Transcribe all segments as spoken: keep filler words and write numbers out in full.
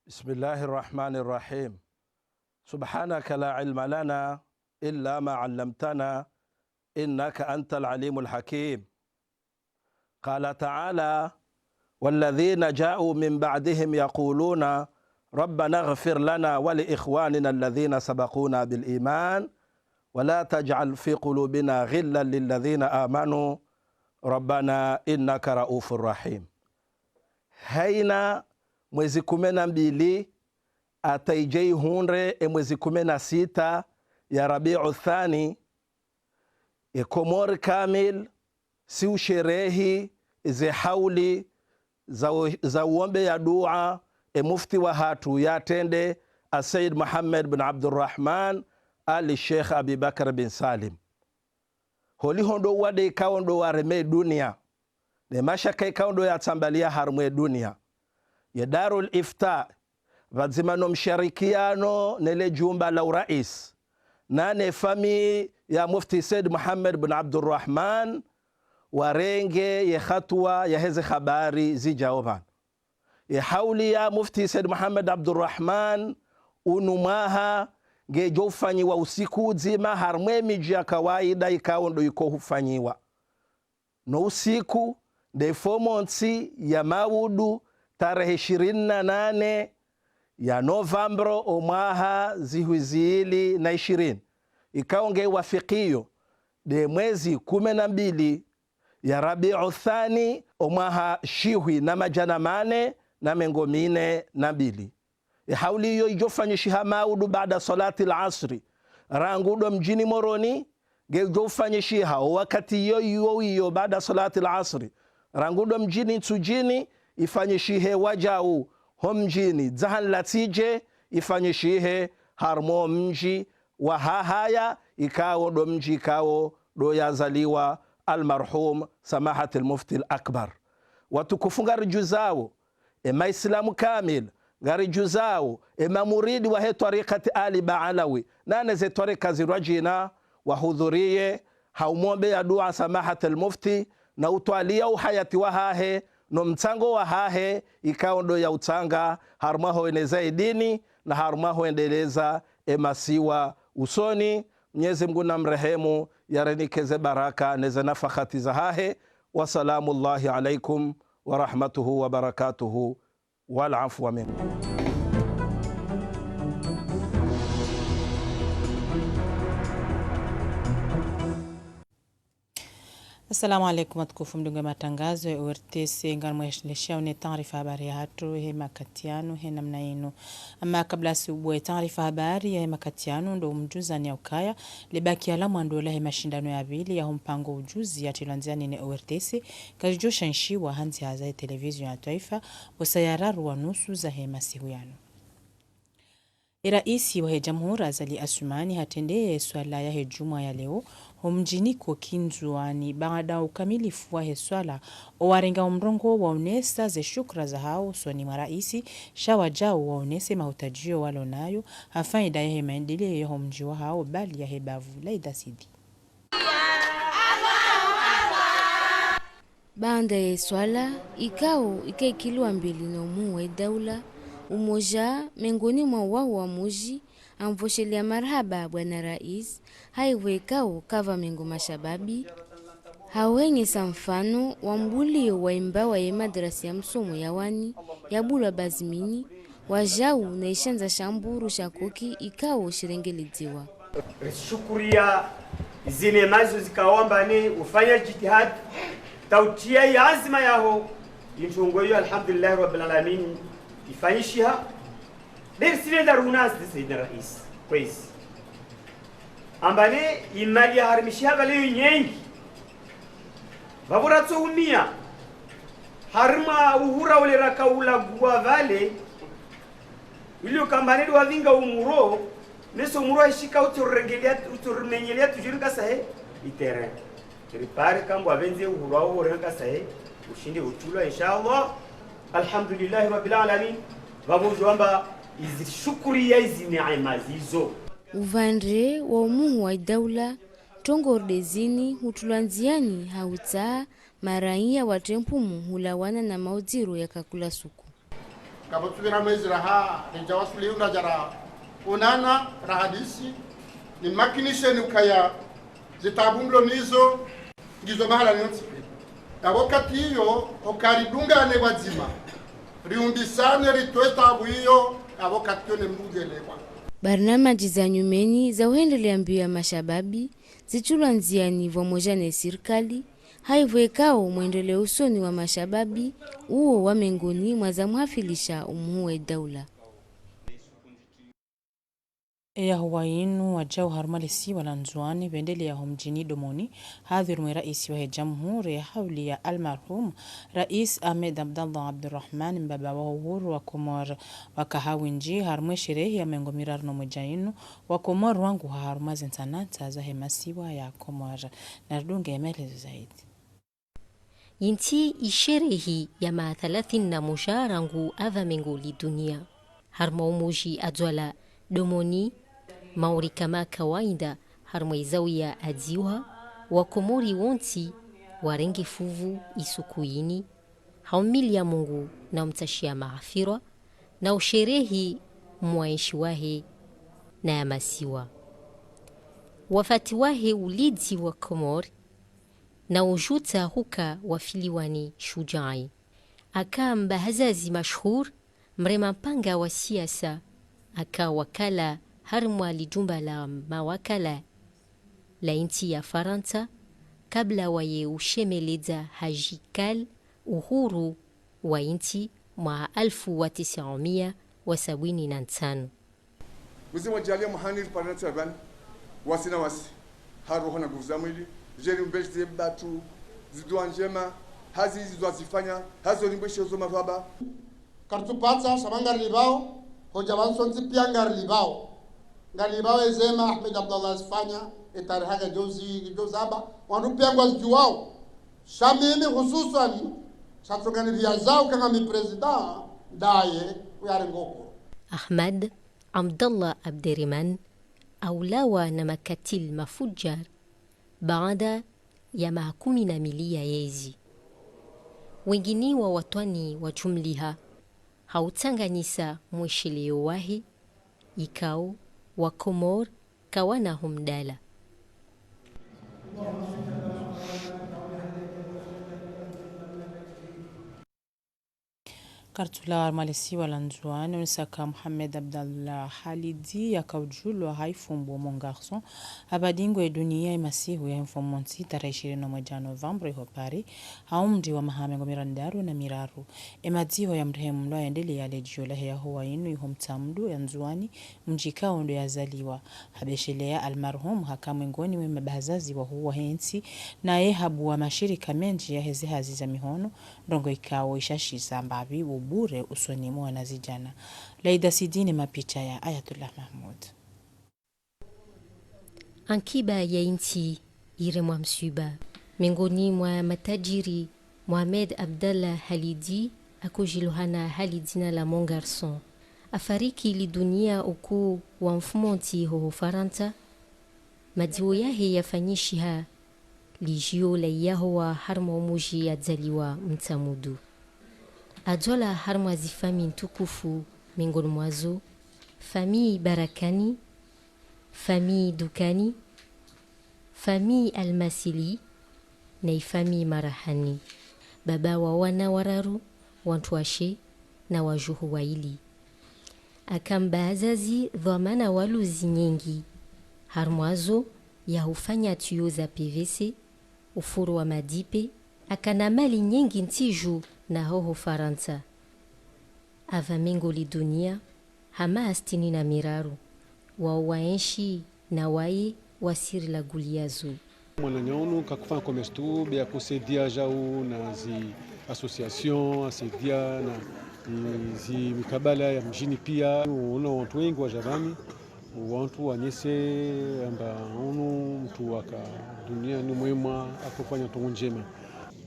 بسم الله الرحمن الرحيم. سبحانك لا علم لنا إلا ما علمتنا إنك أنت العليم الحكيم. قال تعالى: والذين جاءوا من بعدهم يقولون ربنا اغفر لنا ولإخواننا الذين سبقونا بالإيمان ولا تجعل في قلوبنا غلا للذين آمنوا ربنا إنك رءوف رحيم. Hayina mwezi kume na mbili, hata idje ihundre e mwezi kume na sita ya Rabiu Thani, e Komori kamili, si usherehi ze hauli za u-, za uombeya dua e mufti wahatru yatrende, a Said Muhammad bin Abdurrahman Ali Sheikh Abi Bakr bin Salim. Holiho ndo wade ikao ndo wareme dunia, ne mashaka ikao ndo yatsambaliya harumwa e dunia. Ye Darul Ifta, pvadzima no msharikiano ne le jumba la urais, na ne famiyi ya Mufti Said Muhammad bin Abdurrahman, warenge ye hatuwa ya heze habari zidjao pvanu. Ye hauli ya Mufti Said Muhammad Abdurrahman unu mwaha ngedjo ufanyiwa usiku udzima harumwa e midji ya kawaida ikao ndo iko hufanyiwa. No usiku nde fomontsi ya maudu tarehi ishirini na nane ya novambro o mwaha zihwi zili na ishirini, ikao nge wafikiyo nde mwezi kume na mbili ya Rabiu Thani o mwaha shihwi na madjana mane na mengo mine na mbili. E hauli iyo idjo fanyishiha maudu baada salati al-asri, rangu ndo mdjini Moroni, ngedjo ufanyishiha o wakati iyo iyo iyo baada salati al-asri, rangu ndo mdjini Ntsudjini, ifanyishihe wadjau ho mdjini Dzahani la Tsidje, ifanyishihe harumwa o mdji wa Hahaya, ikao ndo mdji ikao ndo yazaliwa almarhum Samahat al-Mufti al-Akbar. Watukufu, ngaridjuzao, e maislamu kamili, ngaridjuzao, e mamuridi wahe twarikati Ali Baalawi, na ne ze twarika zirwadjina, wahudhuriye ha umombeya dua Samahat al-Mufti, na utwaliya uhayati wahahe, no mtsango wahahe, ikao ndo yautsanga, harumwa ho eneza e dini, na harumwa ho endeleza e masiwa usoni. Mnyezi Mngu na mrehemu, yarenike ze baraka ne ze nafahati zahahe. وسلام الله عليكم ورحمته وبركاته والعفو منكم. Assalamu alaikum, watukufu mdungao e matangazo ya O R T C, ngarimwesheleshao ne taarifa habari yahatru he makati yanu he namna yinu. Ama kabla siubue taarifa habari yahe makati yanu, ndo umdjuzani ya ukaya, le bakiya la mwando lahe mashindano ya pvili yaho mpango ujuzi yatrilwa ndziani ne O R T C, kalidjo shanshiwa ha ndziha zahe televizio ya twaifa, o saa ya raru wa nusu zahe masihu yanu. E raisi wahe jamhuri Azali Assoumani hatrende ye swala yahe djumwa ya leo, ho mdjini Koki Ndzuani, baada ukamilifu wahe swala, owarenga omrongoo waonesa ze shukra zahao usoni mwa raisi, sha wadjau waonese mahutadjio walo nayo, ha faida yahe maendeleo yaho mdji wahao, bali yahe bavu la Idasidi. Baanda ye swala, ikao ikaikilwa mbeli no mhuu wa idaula, umoja mengoni mwa wahuu wa muji, amvoshelea marahaba bwana rais, ha ivo ikao kava mengo mashababi, ha uhenyesa mfano wa mbulio wa imbawa ye madrasa ya msomo ya wani, ya Bulwa Bazimini, wajau na ishandza sha mburu sha Koki ikao shirengeledziwa. Rishukuria izi neema izo zikao amba ne ufanya jitihadi, ta utia i azima yaho, introngo iyo, alhamdulillahi rabbil alamin, ifanyishiha. Be risivenda ruhunazi de Sayyidina Rais, kwezi. Amba ne imali yaharimishiha vale yo nyengi. Vavo ratsohumia, harimwa uhura ule rakaulagua vale, ili ukamba nedi wavinga umuro, neso umuro ishika utsorengelea, utsorimengelea tujuri kasahe, i terrain. Ripare kamba wavendze uhura wo rengasahe, ushinde utulwa, inshallah. Alhamdulillahi Rabbil Alamin. Vavo ujo amba izi shukuria izi neema zizo. Uvandre wa umuhu wa idaula, trongo ridezini hutulwa ndziani ha utsaha maraiya watre mpumu hulawana na maudziro ya kakula suku. Kapvatsu pvira mwezi raha, ridja wasuli unda djara onana, rahadisi, nimakinisheni ukaya zitaabu mlo nizo, ngizo mahala nyontsi pia. Yapvo wakati iyo, oka ridungane pvwadzima, riumbisane ritowe taabu iyo, yapvo wakati iyo ne mdru udjelewa. Barnamaji za nyumeni za uhendelea mbio ya mashababi, zitulwa ndziani pvwamoja ne sirikali, haivo ikao mwendeleo usoni wa mashababi, uwo wa mengoni mwa za muhafilisha umuhuu we daula. Eyahuwa yinu wadjau harumwa lesiwa la Ndzuani, pvendelea ho mdjini Domoni, hadhwiri mwe raisi wahe jamhuri ya hauli ya almarhum, Rais Ahmed Abdallah Abdurrahman, mbaba wa uhuru wa Komori, waka ha windji harumwa esherehe ya mengo miraru no mwedja yinu, wa Komori wanguha harumwa ze ntsanantsa zahe masiwa ya Komori. Naridunge maelezo zaidi. Yintsi isherehi ya maha thalathini na moja rangu apva mengo li dunia. Harumwa umuji adzwala Domoni, mauri kama kawaida harumwa izawiya adziwa, wa Komori wontsi warenge fuvu isuku yini, ha umiliya Mungu na umtsashiya maghfirwa, na usherehi mwaenshi wahe na ya masiwa. Wafati wahe ulidzi wa Komori, na ujutsa huka wafiliwa ni shujai. Aka mbahazazi mashuhur, mrema mpanga wa siasa, aka wakala harumwa lijumba la mawakala la intsi ya Farantsa, kabla waye ushemeledza hajikal uhuru wa intsi mwaha alfu wa tisa mia wa sabwini na ntsanu. Mwenyezi Mungu adjaaliye mwaha unu ripare na tsi pvanu, wasi na wasi, ha roho na nguvu za mwili, djeri mbeli ze batru, zidua ndjema, hazi izi zazifanya, hazi olimbwe she zo mavaba. Karitsupatsa, sha pvanu ngarilipvao, hodja pvanu sontsi pia ngarilipvao. Ngarilipvao ezema Ahmed Abdallah azifanya, etarehi haka djozi, djozamba, wandru pia ngwazidjuwao. Sha mimi hususwani, sha tsongani pia zau kanga mi prezida, ndaye, uyarengoko. Ahmed Abdallah Abderemane aulawa na makatili mafudjar baada ya maha kumi na mili ya yezi. Wengine wa watwani wajumliha, ha utsanganyisa mwesheleyo wahe, ikao wa Komori kawana ho mdala. Karitsulawa harumwa lesiwa la Ndzuani, unisaka Mohamed Abdallah Halidi yaka ujulwa ha ifumbo Mon Garçon, habadingwa edunia emasihu yahe mfumontsi tarehi ishirini na moja novembre iho Paris, ha umri wa maha mengo miraru na miraru. Emadziho ya mrehemu ndo yaendelea ledjio lahe yahuwa yinu iho Mtsamdu ya Ndzuani, mdji ikao ndo yazaliwa. Habesheleya almarhum haka mwengoni mwe mabahazazi wahuu wahe ntsi, naye habuwa mashirika mendji yaheze hazi za mihono, ndrongoo ikao ishashisa mbapvi ubure usoni mwa wanazidjana. Laida Sidine, mapicha ya Ayatullah Mahmoud. Ankiba ya intsi iremwa mswiba. Mengoni mwa matajiri, Mohamed Abdallah Halidi, akojulihana ha lidzina la Mon Garçon, afariki lidunia ukuu wa mfumontsi hoho Farantsa. Madziwo yahe yafanyishiha lidjio la iyahuwa harumwa umuji yadzaliwa Mtsamdu. Adzalwa harumwa zifamiyi ntukufu, mengoni mwazo famiyi Barakani, famiyi Dukani, famiyi Almasili, na ifamiyi Marahani. Baba wa wana wararu, wantru washe, na wajuhu waili. Aka mbahazazi dhwamana waluzi nyengi, harumwazo ya hufanya tuyau za P V C, ufuru wa madipe, akana mali nyengi ntsi dju na hoho Farantsa. Apva mengo lidunia, ha maha sitini na miraru, wao waenshi na waye wasiri la guliazo. Mwananya unu kakufanya commerce tu, be akusaidia djau na zi association, asaidia na, mm, zi mikabala ya mdjini pia. Uona wantru wengi wadja pvanu, wantru wanyese amba unu mntru waka duniani mwema, akofanya ntrongo ndjema.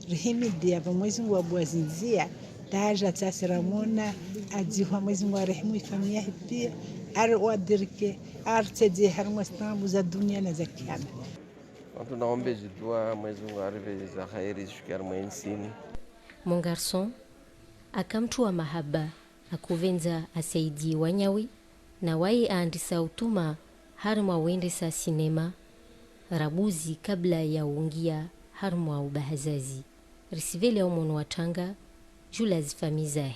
Rihimidia pvo Mwezi Mungu abuwa zindzia, tadja tasi ramona, adzihwa Mwezi Mungu arehemu ifamiyi yahe pia, ari wadirike, aritsedze harumwa zitaabu za dunia na za kiyama. Wantru naombe zidua, Mwezi Mungu aripve za kheri zishuke harumwa intsini. Mon Garçon, aka mntru wa mahaba, Hakupvendza asaidiye wanyawe, na waye aandisa utuma harimwa wendesa sinema, rabuzi kabla ya ungia harimwa ubahazazi. Risivele ya umono wa tanga, jula zifamiyi zahe.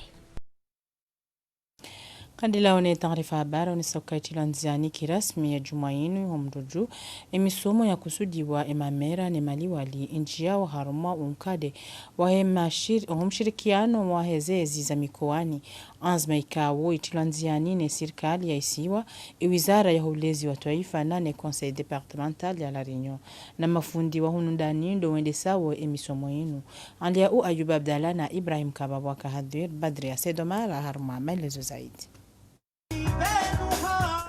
Kandila one taarifa habari, onesa uka itilwa ndziani kirasmi ye djumwa yinu ho Mdrudju, emisomo yakusudiwa emamera ne maliwali, indjiyao harumwa unkade wahe mashir-, waho mshirikiano wahe zezi za mikowani. Anzma ikao itilwa ndziani ne sirikali ya isiwa, ewizara ya ulezi wa twaifa na ne Conseil départemental ya La Réunion. Na mafundi wa hunu ndani ndo wendesao emisomo yinu. Anliya u Ayub Abdallah na Ibrahim Kababwa Kahadir, Badria Sedomara harumwa maelezo zaidi.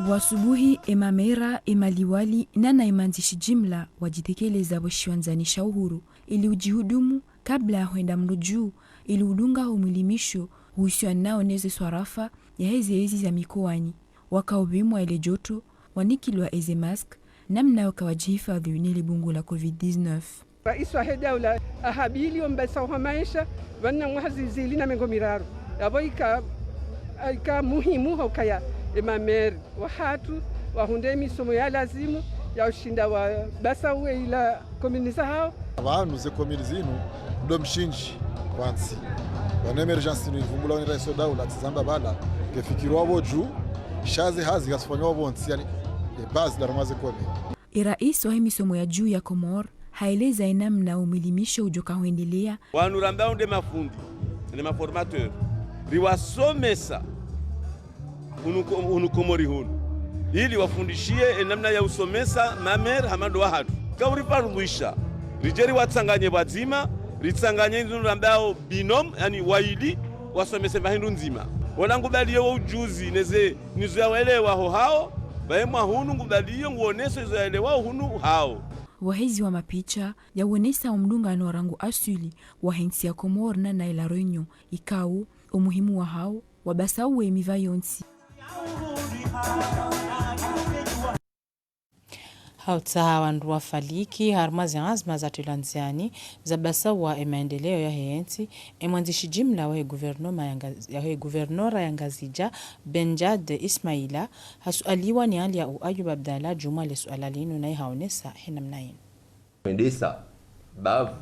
Wasubuhi, emamera, emaliwali, nana emandzishi jimla wajitekeleza pvo shiwandzani sha Uhuru, ili ujihudumu kabla ya hwenda Mdrudju, ili udunga ho mwilimisho uhusianao neze swarafa yaheze ezi za mikowani. Waka upvimwa ele joto, wanikilwa eze mask, namna waka wajihifadhi nele bungu la covid dix-neuf. Raisi wahe daula ahabili ombasa wa maesha, pvanu mwaha zizili na mengo miraru. Yapvo ika, ika muhimu ha ukaya emamera wahatru wahundre emisomo ya lazimu ya ushinda wabasa uwe ila komini zahao. Pvanu ze komini zinu ndo mshindzi wa ntsi. Pvanu emergence inu ivumbulwa ni raisi wa daula, tsizamba pvala, kefikirwa pvo dju, sha ze hazi kazifanywa pvo ntsi, yaani, e base la harumwa ze komini. Eraisi wahe misomo ya juu ya Komori haeleza enamna omwilimisho ujoka hwendelea. Wanu rambao nde mafundi, nde maformateur, riwasomesa hunu Ko-, hunu Komori hunu, ili wafundishiye enamna ya usomesa mamera hama ndo wahatru. Ka uriparumwisha, rije riwatsanganye pvwadzima, ritsanganye ndzinu rambao binôme, yaani waili, wasomese pvahindru ndzima. Wala ngubaliye wo ujuzi neze nizo yawelewa ho hao, pvaye mwa hunu ngubaliyo nguoneso izo yaelewao hunu hao. Wahezi wa mapicha yawonesa omdungano rangu aswili wahe ntsi ya Komori na naye La Réunion, ikao omuhimu wahao wabasa uwe miva yontsi. Ha utsaha wandru wafariki harumwa ze anzma zatilwa ndziani zabasa uwa emaendeleo yahe ntsi, emwandzishi jimla wahe guvernoma ya Nga-, yahe guvernora ya Ngazidja, Benjad Ismaila, hasualiwa ni Anliya u Ayub Abdallah juu mwa le suala linu, naye haonesa he namna yinu. Mwendesa bavu,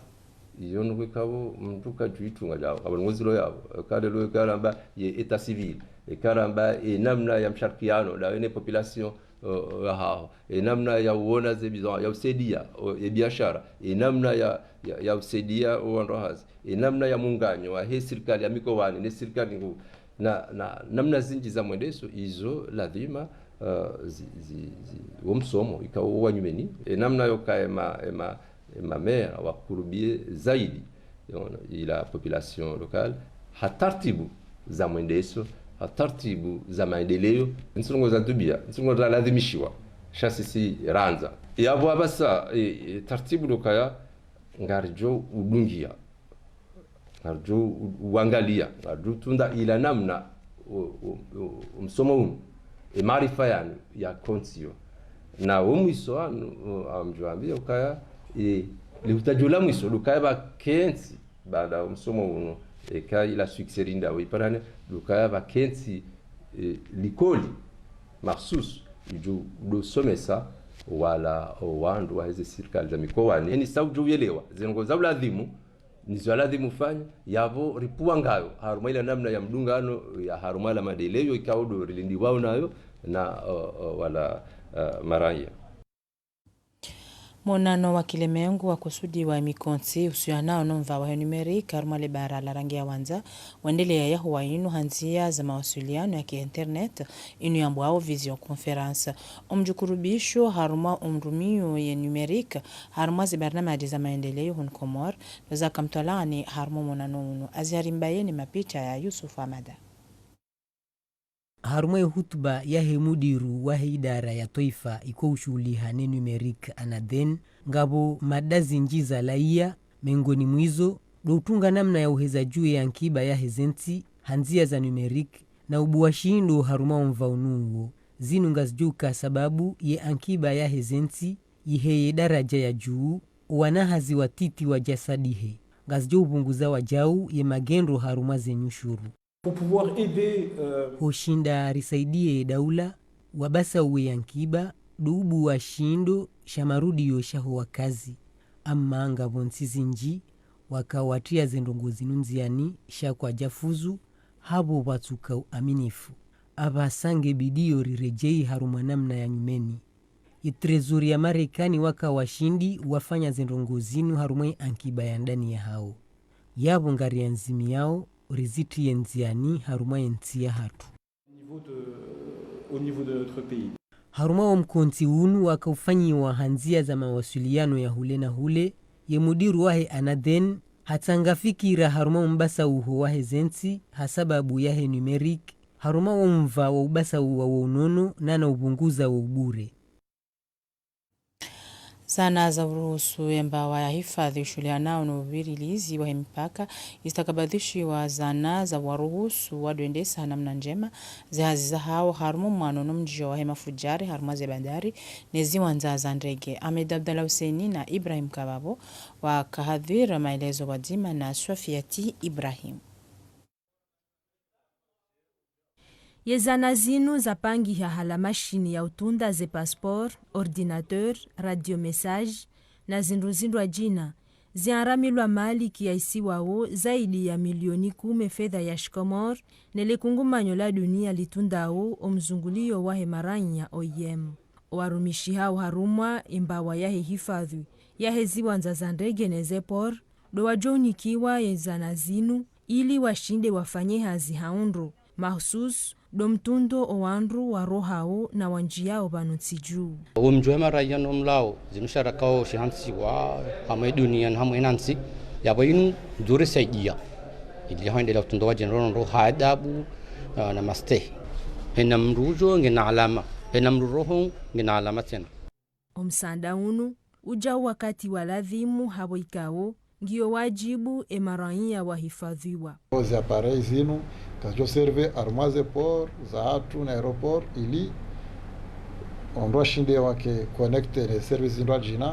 iyo nuku ikao mndru kajuitunga djao, kaba nungo zilo yapvo, kale lo ikaramba ye état civil, ikaramba enamna ya msharikiano ndawe ne population, eh, yahaho, enamna ya uona ze besoin, ya usaidia, o, ye biashara, enamna ya, ya, ya usaidia owandru hazi, enamna ya munganyo wahe sirikali ya mikowani ne sirikali nkuu, na, na namna zinji za mwendeso, izo lazima, eh, zi, zi, zi, wo msomo ikao wa nyumeni, enamna yoka ema, ema, emamera wakurubiye zaidi, yaona, ila population locale, ha taratibu za mwendeso, ha taratibu za maendeleo, ntsi ndrongoo za tubia, ntsi ndrongoo za lazimishiwa, sha sisi randza. Yapvo apvasa, e, e, taratibu lokaya ngarijo udungia, ngarijo u-, uangalia, ngarijo tunda ila namna o, o, o, o msomo unu, e maarifa yanu ya kontsiyo. Na wo mwiso wanu, o, amjo ambia ukaya, e, lihutajo la mwiso, lukaya pvakentsi, baada o msomo unu, eka ila succès rinda wiparane, lukaya pvakentsi, e, likoli, makhsus, ijo udo somesa, wala, o, wandru waheze sirikali za mikowani. Eni sa ujo uyelewa, ze ndrongoo za uladhimu, nizo ya ladhimu ufanya, yapvo ripvua ngayo, harumwa ila namna ya mdungano, ya harumwa la maendeleo, ikao ndo rilindiwao nayo, na, o, o, wala, e, maraya. Monano wa kilemengu wakusudiwa emikontsi uhusianao no mva wahe numérique harumwa le bara la rangi ya wandza, wendeleya yahuwa inu ha ndzia za mawasiliano ya ki internet, inu yambwao visioconférence. Omjukurubisho harumwa omrumio ye numérique harumwa ze barnamaji za maendeleo hunu Komori, ndo zaka mtwalaani harumwa monano unu. Azihari Mbaye ne mapicha ya Yusuf Amada. Harumwa ye hutuba yahe mudiru wahe idara ya twaifa iko ushuhuliha ne numérique, Anadhen, ngapvo mada zinji zalawa, mengoni mwa izo, ndo utunga namna ya uheza juu ye ankiba yaheze ntsi ha ndzia za numérique, na ubuwa shindo harumwa omva unu uwo. Zinu ngazijo uka sababu ye ankiba yaheze ntsi yiheye daraja ya juu, owanahazi watiti wajasadihe. Ngazijo upvunguza wajau ye magendo harumwa ze nyushuru. Pour pouvoir aider, euh, hushinda risaidiye daula, wabasauwe ye ankiba, ndo ubuwa shindo sha marudio shaho wakazi. Amma ngapvo ntsi zinji, waka watriya ze ndrongoo zinu ndziani, sha kwadjafuzu, hapvo pvatsuka uaminifu. Apvasa nge bidi yo riredjeyi harumwa namna ya nyumeni. Ye trésor ya Marekani waka washindi wafanya ze ndrongoo zinu harumwa ye ankiba ya ndani yahawo. Yapvo ngarianzimiyao rizitriye ndziani harumwa ye ntsi yahatru. Au niveau de, au niveau de notre pays. Harumwa wo mkontsi unu waka ufanyiwa ha ndzia za mawasiliano ya hule na hule, ye mudiru wahe ANADEN hatsanga fikira harumwa wo mbasauho wahe ze ntsi ha sababu yahe numérique, harumwa wo mva wa ubasauwa wo unono nana upvunguza wo ubure. Zana za uruhusu ye mbawa ya hifadhwi ushuhulihanao no uvirilizi wahe mipaka, zitakabadhishiwa zana za waruhusu wadwendesa ha namna ndjema ze hazi zahawo harumwa mwano no mdjio wahe mafudjari harumwa ze bandari ne ziwandza za ndege. Ahmed Abdallah Husseini na Ibrahim Kababo waka hadhwiri, maelezo pvwadzima na Swafiati Ibrahim. Ye zana zinu zapangiha hula mashini ya utunda ze passeport, ordinateur, radio message, na zindru zindrwadjina, ziaramilwa mali kiasi wawo zaidi ya milioni kume fedha ya shikomori, ne le kungumanyo la dunia litundao o mzungulio wahe maranya, O I M. Owarumishi hawo harumwa ye mbawa yahe hifadhwi yahe ziwandza za ndege ne ze port, ndo wadjo unikiwa ye zana zinu, ili washinde wafanye hazi ha undru, mahususu ndo mtundo o wandru warohao na wandjiao pvanu ntsi dju. Wo mdji wa maraya no mlao, zinu sharakao shihantsiwa, hamwe dunia na hamwe nantsi, yapvo inu ndzuri saidia. Ili hwendelea utundo wa djendro ndo ha adabu, ah, na mastehi. Hena mdru udjo ngena alama, hena mdru roho ngena alama tsena. O msaanda unu, udja wakati wa ladhimu hapvo ikao, ngiyo wadjibu e maranya wahifadhwiwa. Ze appareil zinu, kazidjo servi harumwa ze port, zahatru na aéroport, ili ondro washinde wake connecté ne service zindrwadjina,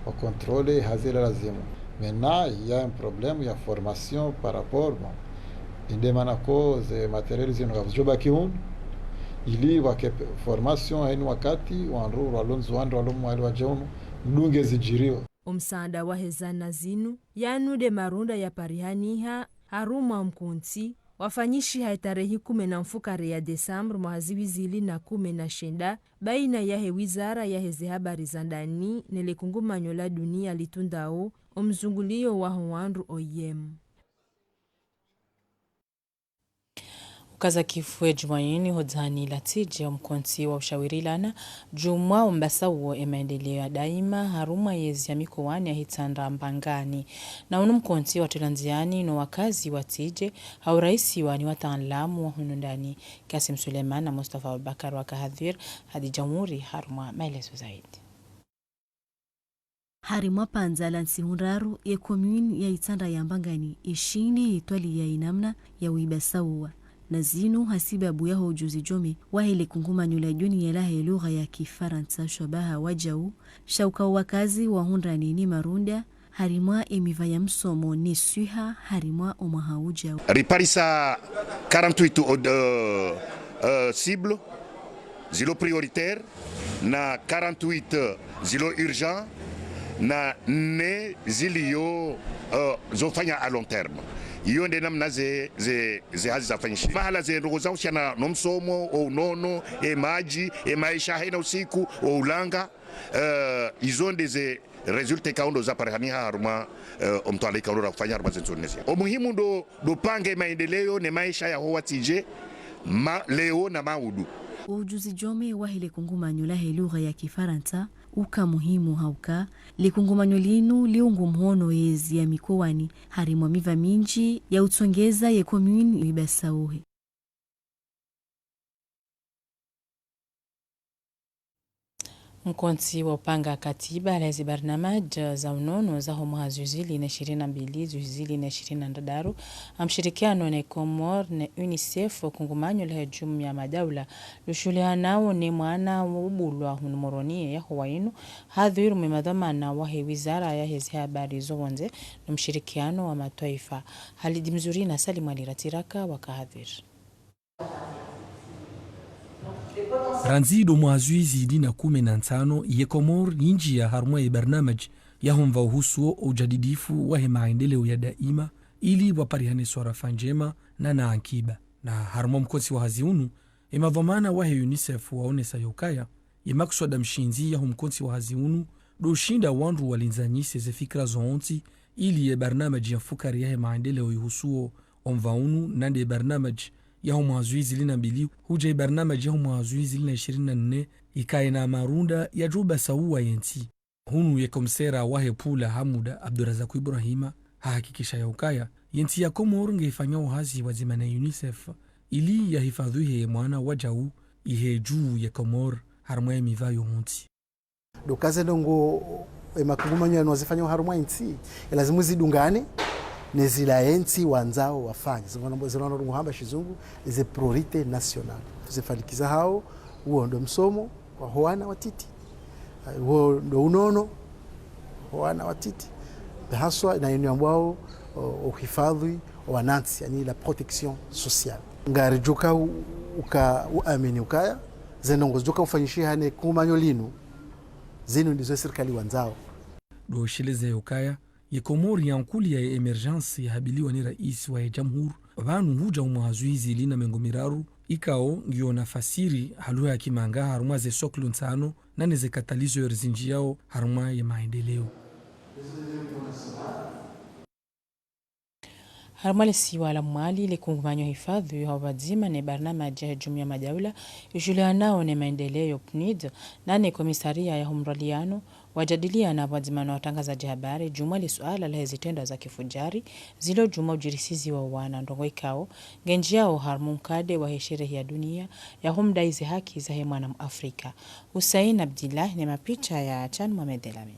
wa contrôler hazi le lazimu. Maintenant, il y a un problème ya formation par rapport, bon, inde mana ko ze matériel zinu ngazidjo baki hunu, ili wake pe-, formation heni wakati, wandru, walo Ndzuwani, walo Mwali wadje hunu, mdunge zidjiriwa. O msaanda wahe zana zinu, yanu nde marunda yaparihaniha, harumwa mkontsi, wafanyishiha etarehi kume na mfukare ya desambru mwaha zihwi zili na kume na shenda, baina yahe wizara yahe ze habari za ndani, ne le kungumanyo la dunia litundao o mzungulio waho wandru, O I M. Ukaza kifu e djumwa yinu ho dzani la Tsidje, o mkontsi wa ushawirilana djumwa o mbasauo e maendeleo ya daima harumwa yezi ya mikowani ya Hitsandra Mbangani. Na unu mkontsi watrilwa ndziani no wakazi wa Tsidje, ha uraisiwa ni wataanlamu wa hunu ndani. Kasim Suleiman na Mustafa Abubakar waka hadhwiri, Hadidja Umuri harumwa maelezo zaidi. Harimwa pvandza la ntsihu ndraru, ye commune ya Itsandra ya Mbangani ishindi itwaliya inamna ya uibasauwa. Na zinu hasibabu yaho ujuzi djome wahe le kungumanyo la djuni yalahe lugha ya kifarantsa shabaha wadjau, sha uka wakazi wahundrane ni marunda, harimwa emiva ya msomo ni swiha harimwa omwaha ujao. Riparisa quarante-huit o-, euh, euh, cibles zilo prioritaires, na quarante-huit zilo urgent, na nne zilio, euh, zofanya à long terme. Iyo nde namna ze, ze, ze hazi zafanyishiha. Mahala ze ndrongoo zahusiana no msomo, o unono, e madji, e maesha hena usiku, o ulanga, euh, izo nde ze résultats ikao ndo zaparihaniha harumwa, eh, omtwalaa ikao ndo rakufanya harumwa ze ntsihu nne zinu. Omuhimu ndo, ndo pange maendeleo ne maesha yaho wa Tsidje, ma, leo na maudu. Ujuzi djome wahe le kungumanyo lahe lugha ya kifarantsa uka muhimu ha uka le kungumanyo linu liungu mhono yezi ya mikowani harimwa miva mindji ya utsongeza ye commune uibasauhe. Mkontsi wa upanga katiba la ezi barnamaj za unono za ho mwaha zihwi zili na ishirini na mbili, zihwi zili na ishirini na ndraru, ha mshirikiano ne Comores ne UNICEF, kungumanyo la he jumuiya ya madaula lushuhulihanao ne mwana wa ubulwa hunu Moroni ya ho wainu, hadhwiri mwe madhwamana wa he wizara ya hezi habari zo pvondze, no mshirikiano wa matwaifa. Halidi Mzuri na Salim Ali Ratiraka waka hadhwiri. Randzi ndo mwaha zihwi zili na kume na ntsano, ye Komori yinjiya harumwa ye barnamaj ya homva uhusuo o ujadidifu wa he maendeleo ya daima, ili pvwaparihane swarafa ndjema na na ankiba. Na harumwa mkontsi wa hazi unu, e madhwamana wa he UNICEF waonesa yokaya, ye makswada mshindzi ya ho mkontsi wa hazi unu, ndo ushinda wandru walindzanyise ze fikira zontsi, ili ye barnamaj ya mfukare ya he maendeleo ihusuo o mva unu, nande barnamaj ya ho mwaha zihwi zili na mbili, huja ye barnamaj ya ho mwaha zihwi zili na ishirini na nne, ikaye na marunda ya djuba sawa ye ntsi. Hunu ye komisera wa he pula ha muda Abdurazak Ibrahima, hahakikisha ya ukaya, ye ntsi ya Komori nge ifanyao hazi pvwadzima na UNICEF, ili ya hifadhwi he mwana wajau, ihe juu ye Komori, harumwa ye miva yontsi. Ndo uka ze ndrongoo, e makungumanyo yanu wazifanyao harumwa intsi, e lazimu zidungane ne zila ye ntsi wandzao wafanye. Zilo nambo, zilo ndrongoo hamba shizungu, ze priorité nationale. Zifanikiza hao, uwo ndo msomo wa ho wana watiti. Uwo ndo unono ho wana watiti. Haswa na inu yambwao, o, uhifadhwi wa wanantsi, yaani la protection sociale. Ngarijoka u-, uka uamini ukaya, ze ndrongoo zijoka ufanyishiha ne kungumanyo linu, zinu ndizo sirikali wandzao. Ndo usheleze ukaya, ye Komori ya nkuli ya émergence yahabiliwa ni rais wa ye jamhuri, pvanu huja o mwaha zihwi zili na mengo miraru, ikao ngiyo na fasiri ha luha ya kimanga harumwa ze soklu ntsano, nane ze catalyseurs zinjiyao harumwa ye maendeleo. Harumwa le siwa la Mwali, le kungumanyo hifadhwi ha pvwadzima ne barnamaj ya he jumuiya ya madaula ishuhulihanao ne maendeleo, PNUD, nane komisaria ya ho mraliano, wajadiliana pvwadzima na watrangazadji habari, juu mwa le suala la he zitrendwa za kifujari, zilo juu mwa ujirisizi wa wana, ndrongoo ikao ngenjiyao harumwa nkade wa he sherehe ya dunia ya humdai ze haki za he mwana Mwafrika. Hussein Abdillah ne mapicha ya Chan Mohamed El Amin.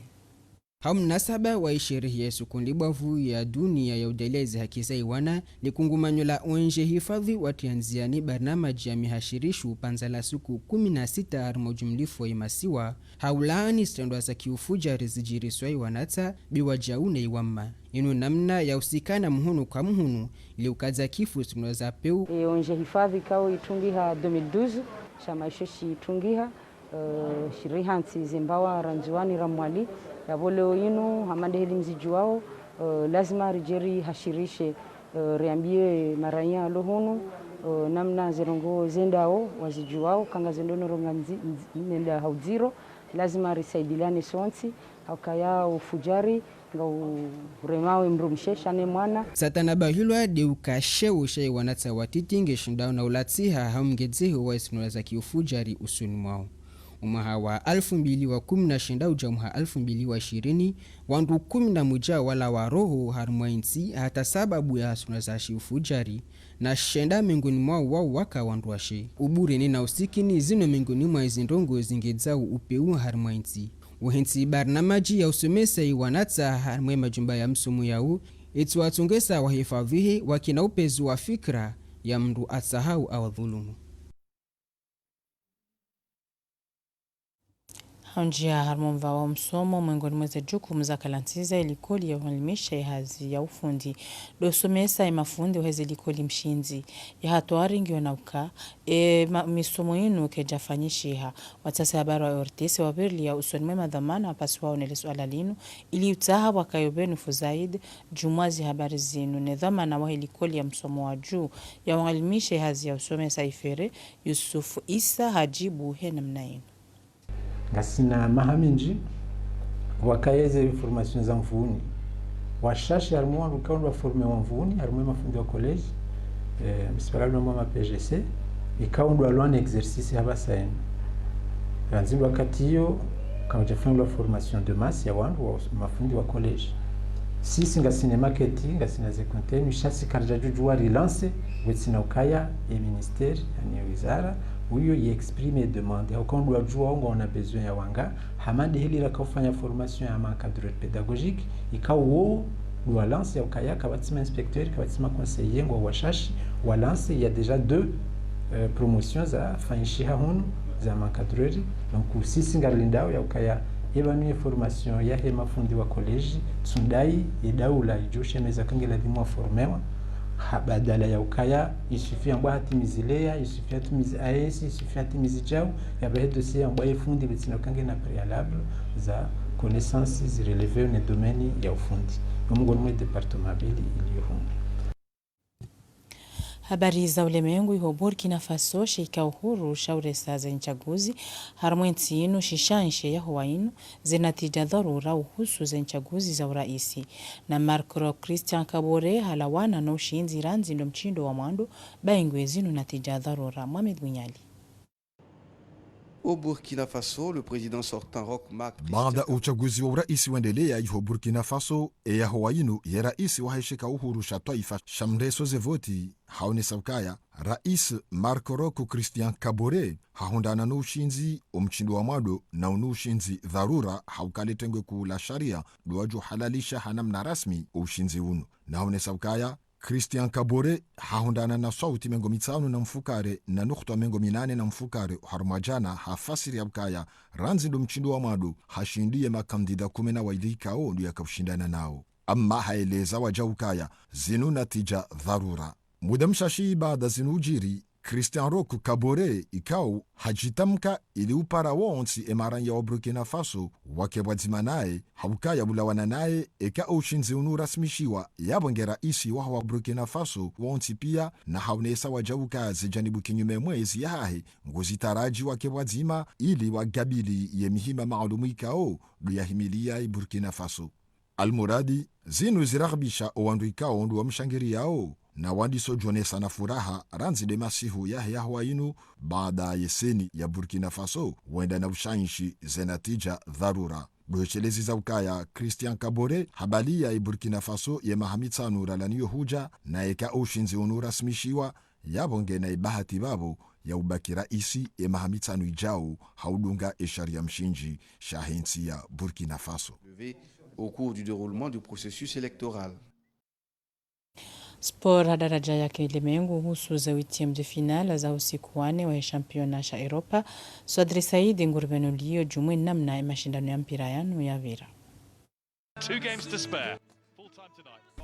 Ha munasaba wa isherehe ya suku ndribwavu ya dunia ya udai ze haki za iwana, le kungumanyo la O N G Hifadhwi watriya ndziani barnamaji ya mihashirisho upvandza la suku kumi na sita harumwa ujumlifu wa imasiwa, ha ulaani zitrendwa za kiufujari zijiriswa iwanatsa, biwajau na iwamma. Inu namna ya usikana muhunu kwa muhunu, ili ukadza kifu zitrendwa za peu. E O N G Hifadhwi ikao itungiha deux mille douze, shama isho shitungiha, eh, shiriha ntsi ze mbawa ra Ndzuwani ra Mwali, yapvo leo inu, hama nde heli mzijuwao, eh, lazima rije rihashirishe, eh, riambie maraya yalo hunu, eh, namna ze ndrongoo zendao, wazijuwao, kanga zendo noronga nzi-, nzi-, nenda ha udziro, lazima risaidiliane sontsi, ha ukaya ufujari, nga uremao emdrumshe sha ne mwana. Satana bahilwa de uka sheo sha iwanatsa watiti ngeshindao na ulatsiha ha mngedzeho wa zitrendwa za kiufujari usoni mwao. Umwaha wa alfu mbili wa kumi na shenda uja umwaha alfu mbili wa ishirini, wandru kumi na muja walawa roho harumwa intsi hata sababu ya zitrendwa za shiufujari, na shenda mengoni mwao wao waka wandruwashe. Ubureni na usikini zino mengoni mwa izi ndrongoo zingedzao upeu harumwa intsi. Uhentsi barnamaji ya usomesa iwanatsa harumwa emajumba ya msomo yao, etsi watsongesa wahifadhwihe wakina upezi wa fikira ya mndru atsahao awadhulumu. Ha unjia harumwa omva wa msomo, mwengoni mwa ze jukumu zakalantsiza elikoli ya ualimisha ehazi ya ufundi, ndo usomesa emafundi wa heze likoli mshindzi. Ya hatwari ngiyo na uka, e ma-, misomo inu kejafanyishiha. Watsasi habari wa O R T C wapvirilia usoni mwe madhwamana wapasiwao nele suala linu, ili utsaha pvwakayo benufu zaidi, juu mwa zi habari zinu. Ne dhwamana wa he likoli ya msomo wa juu ya ualimisha ehazi ya usomesa ifere, Yusuf Isa hajibu he namna inu. Ngasina maha mindji, wakaya ze formation za Mvuni. Washashi harimwa wandru ikao ndo waformewa Mvuni, harimwa emafundi wa collège, eh, msipalalo mwa ma P G C, ikao ndo walwana exercice hapvasa enu. Randzi ndo wakati iyo, kaujafanyilwa formation de masse ya wandru wa mafundi wa collège. Sisi ngasina market, ngasina ze contenu, sha si karidjadjudjuwa relance, wetsina ukaya ye ministère, yani ye wizara, uyo yi exprime demande. Hauka ndo wadjuwa ngwaona besoin ya wanga, hama nde heli raka ufanya formation ya ma encadreur pédagogique, ikao wo ndo walance ya ukaya, kapvatsi ma inspecteur, kapvatsi ma conseiller, ngwao washashi, walance, il y a déjà deux, euh, promotions zafanyishiha hunu, za ma encadreur. Donc, sisi ngarilindao ya ukaya, eba ni formation yahe mafundi wa collège, tsundai, ye daula idjo shemeza kange ladhimu waformewa, ha badala ya ukaya, il suffit ambwa hatimizi leya, il suffit hatimizi A S, il suffit hatimizi djau, ya bahe dossier ambwa ye fundi betsina kange na préalable, za connaissances zirelevewa ne domaine ya ufundi. Yo mngoni mwe département mbili iliyo hunu. Habari za ulemengu. Iho Burkina Faso, she ika uhuru sha uresa ze ntsaguzi harumwa entsi inu shishanshe yahowa inu, ze natija dharura uhusu ze ntsaguzi za uraisi. Na Marc Roch Christian Kaboré halawana no ushindzi randzi ndo mshindo wa mwando, baingwe zinu natija dharura. Mohamed Bounyali. Au Burkina Faso, le président sortant Roch Marc Christian Baanda utsaguzi wa uraisi wendelea iho Burkina Faso, eyahowa inu ye raisi wahe she ika uhuru sha twaifa sha mreso ze voti, haonesa ukaya, raisi Marc Roch Christian Kaboré, hahundrana no ushindzi o mshindo wa mwando, na unu ushindzi dharura, hauka le tengwe kuu la sharia ndo wadjo halalisha ha namna rasmi o ushindzi unu. Na haonesa ukaya, Christian Kaboré hahundrana na swauti mengo mitsanu na mfukare na nukta mengo minane na mfukare harumwa djana, hafasiri ya ukaya, randzi ndo mshindo wa mwando, hashindi ye makandida kume na waili ikao ndo yaka ushindana nao. Amma haeleza wadjau ukaya, zinu natija dharura. Muda mshashi baanda zinu ujiri, Christian Roch Kaboré ikao hadjitamka ili upara wontsi emaranya wa Burkina Faso wake pvwadzima naye, haukaya ulawana naye eka o ushindzi unu urasmishiwa, yapvo nge raisi waho wa Burkina Faso wontsi pia, na haonesa wadjau uka ze janibu kinyume mwe ezi yahahe nguzitaraji wake pvwadzima ili wagabili ye mihima maalumu ikao ndo yahimilia i Burkina Faso. Almuradi, zinu ziraghibisha owandru ikao ndo wamshangiriyao, na wandiso djonesa na furaha randzi nde masihu yahe yahowa inu, baanda ye CENI ya Burkina Faso wenda na ushainshi ze natija dharura. Ndo heshelezi za ukaya Christian Kaboré habaliya i Burkina Faso ye maha mitsanu ralaniyo hudja, na eka o ushindzi unu urasmishiwa, yapvo ngena ibahati pvapvo ya ubaki raisi ye maha mitsanu idjao, ha udunga esharia mshindzi shahe ntsi ya Burkina Faso. Au cours du déroulement du processus électoral. Sport ha daraja ya kilemengu, uhusu ze huitième de finale za usiku wa nne wa championnat sha Europa, Swadri Said nguribenuliyo djumwe namna emashindano ya mpira yanu yapvira. Two games to spare.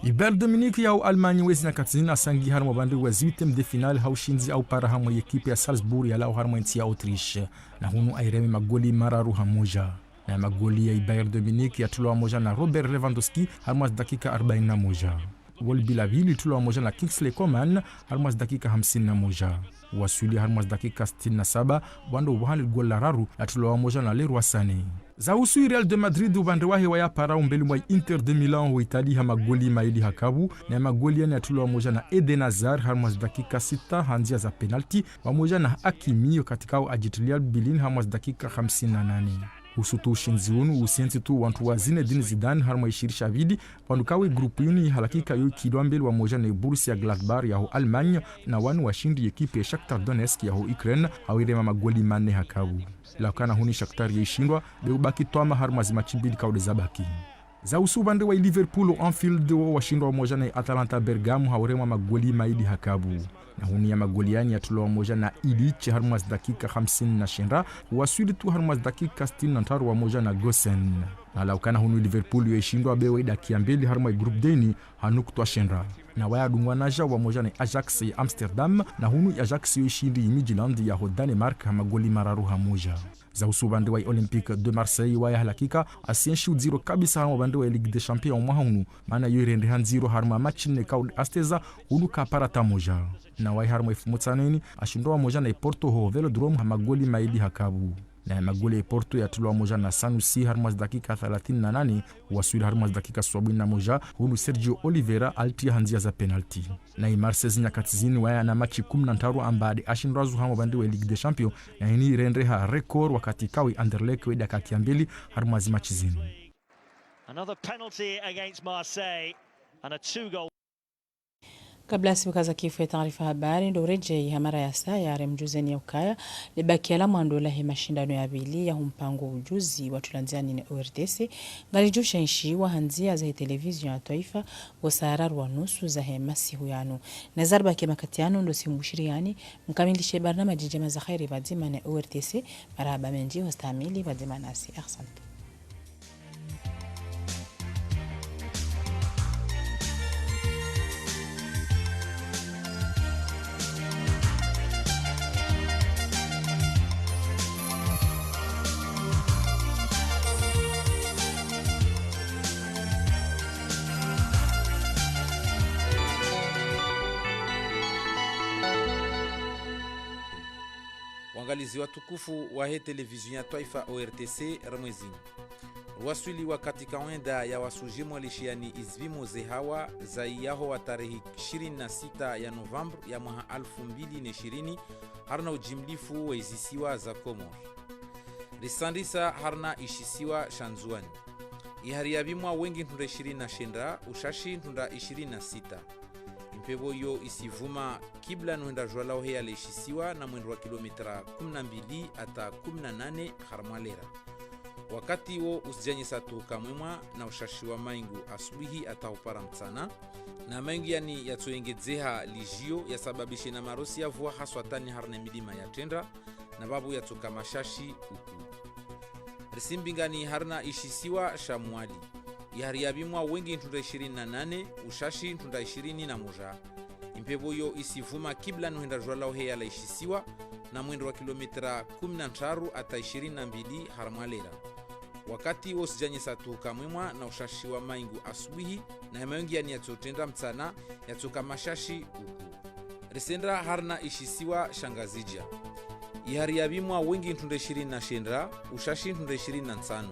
I Bayern de Munich ya Allemagne wezi nyakati zinu asangi harumwa upande wa ze huitième de finale ha ushindzi aupara hamwe ye ekipe ya Salzburg yalawa harumwa entsi ya Autriche. Na hunu aireme magoli mararu ha moja. Na magoli ya i Bayern de Munich yatulwa moja na Robert Lewandowski harumwa ze dakika arbaini na moja. Goli bila pvili litulwa moja na Kingsley Coman harumwa ze dakika hamsini na moja. Waswili harumwa ze dakika sitini na saba, wando wahani goli la raru latulwa moja na Leroy Sané. Za uhusu i Real de Madrid, upande wahe waya para umbeli mwa Inter de Milan ho Italie ha magoli maili ha kavu, na magoli yani yatulwa moja na Eden Hazard harumwa ze dakika sita ha ndzia za penalti, wamoja na Hakimi wakati kao ajitilia bilini harumwa ze dakika hamsini na nane. Uhusu tu ushindzi unu, usientsi tu wantru wa Zinedine Zidane harumwa ishiri sha pvili, pvanu kawe grupu inu ihalakika yo ikilwa mbeli wamoja ne Borussia Gladbach yaho Allemagne, na wanu washindi ye ekipe ya Shakhtar Donetsk yaho Ukraine, ha uirema magoli mane ha kavu. Laukana hunu Shakhtar yo ishindwa, be ubaki twama harumwa ze matshi mbili kaude zabaki. Za uhusu upande wa i Liverpool, o Anfield wo washindwa wamoja na i Atalanta Bergamo ha uremwa magoli maili ha kavu. Na hunu ya magoli yani yatulwa wamoja na Illich harumwa ze dakika hamsini na shenda, waswili tu harumwa ze dakika sitini na ntraru wamoja na Gosens. Na laukana hunu Liverpool yo ishindwa, be wo idaki ya mbeli harumwa i grupu D ini ha nukutwa shenda. Na waya dungwa naja wamoja na Ajax ya Amsterdam, na hunu Ajax yo ishindi i Midtjylland yaho Danemark ha magoli mararu ha moja. Za uhusu upande wa i Olympique de Marseille, waya halakika asienshi udziro kabisa harumwa upande wa i Ligue des Champions mwaha unu, mana yo irendeha ndziro harumwa matshi nne kaude asteza, hunu kapara ta moja. Na wayi harumwa ifumo tsaneni ashindwa wamoja na i Porto ho Vélodrome ha magoli maili ha kavu. Na ya magoli ya i Porto yatulwa wamoja na Sanusi harumwa ze dakika thalathini na nane, waswili harumwa ze dakika sabwini na moja, hunu Sergio Oliveira alitia ha ndzia za penalti. Na i Marseille ze nyakati zinu waya na matshi kumi na ntraru amba de ashindwa zu harumwa upande wa i Ligue des Champions, na ini irendeha record wakati kawi Anderlecht we idaki ya mbeli harumwa ze matshi zinu. Another penalty against Marseille and a two-goal. Kabla sibuka za kifu ya taarifa habari, ndo uredjei ha mara ya saya, remdjuzeni ya ukaya, libakia la mwando lahe mashindano ya pvili ya humpango ujuzi wa tulandziani ne O R T C, ngalidjo shenshiwa ha ndzia zahe televizion ya twaifa, wo saa raru wa nusu zahe masihu yanu. Na zaribaki makati yanu ndo simbushiriani, mkamilishe barnamaji ndjema za khairi pvadzima ne O R T C, marahaba mendji ho stahamili pvadzima nasi. Ahsantu. Wangalizi watukufu wahe televizion ya twaifa O R T C, ramwezini. Rwaswili wakati kawenda ya wasuje mwalishiani izipvimo ze hawa za iyaho wa tarehi ishirini na sita ya novembre ya mwaha alfu mbili na ishirini, harina ujimlifu wa izisiwa za Komori. Risandisa harina ishisiwa sha Ndzuwani. Ihari yapvimwa wengi ntunda ishirini na shenda, ushashi ntunda ishirini na sita. Impepvo iyo isivuma kibla no hwenda jwala uheya le ishisiwa na mwendo wa kilomita kumi na mbili hata kumi na nane harimwa lera. Wakati wo usijanyesa tu kamwemwa na ushashi wa maingu asubuhi hata upara mtsana, na maingu yani yatsoyengedzeha lijiyo yasababishe na marosi ya vua haswatani harina milima ya Tendra, na babu yatsoka mashashi uku. Risimbingani harina ishisiwa sha Mwali. Ihari yapvimwa wengi ntunda ishirini na nane, ushashi ntunda ishirini na moja. Impepvo iyo isivuma kibla no hwenda jwala uheya la ishisiwa na mwendo wa kilomita kumi na ntraru hata ishirini na mbili harimwa lera. Wakati wo usijanyesa tu kamwemwa na ushashi wa maingu asubuhi, na maingu yani yatsotrenda mtsana, yatsoka mashashi uku. Risenda harina ishisiwa sha Ngazidja. Ihari yapvimwa wengi ntunda ishirini na shenda, ushashi ntunda ishirini na ntsano.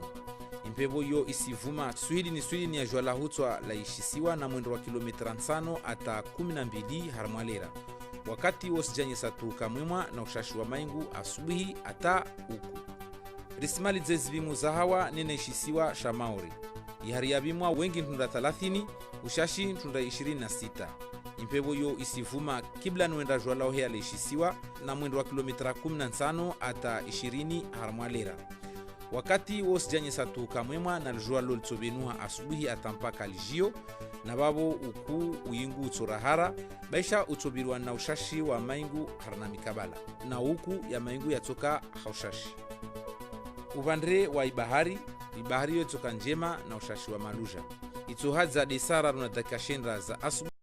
Impepvo iyo isivuma swili ni swili ni ya jwala hutswa la ishisiwa na mwendo wa kilomita ntsano hata kumi na mbili harimwa lera. Wakati wo usijanyesa tu kamwemwa na ushashi wa maingu asubuhi hata uku. Risimalidze zipvimo za hawa nena ishisiwa sha Maore. Ihari yapvimwa wengi ntunda thalathini, ushashi ntunda ishirini na sita. Impepvo iyo isivuma kibla no hwenda jwala uheya le ishisiwa na mwendo wa kilomita kumi na ntsano hata ishirini harimwa lera. Wakati wo usijanyesa tu kamwemwa na lijuwa lo litsobenuha asubuhi hata mpaka lijiyo, na babu uku uingu utsora hara, baisha utsobirwa na ushashi wa maingu harina mikabala, na uku ya maingu yatsoka ha ushashi. Upvandre wa ibahari, ibahari iyo itsoka ndjema na ushashi wa maluja. Itsohadza de saa raru na dakika shenda za asubuhi.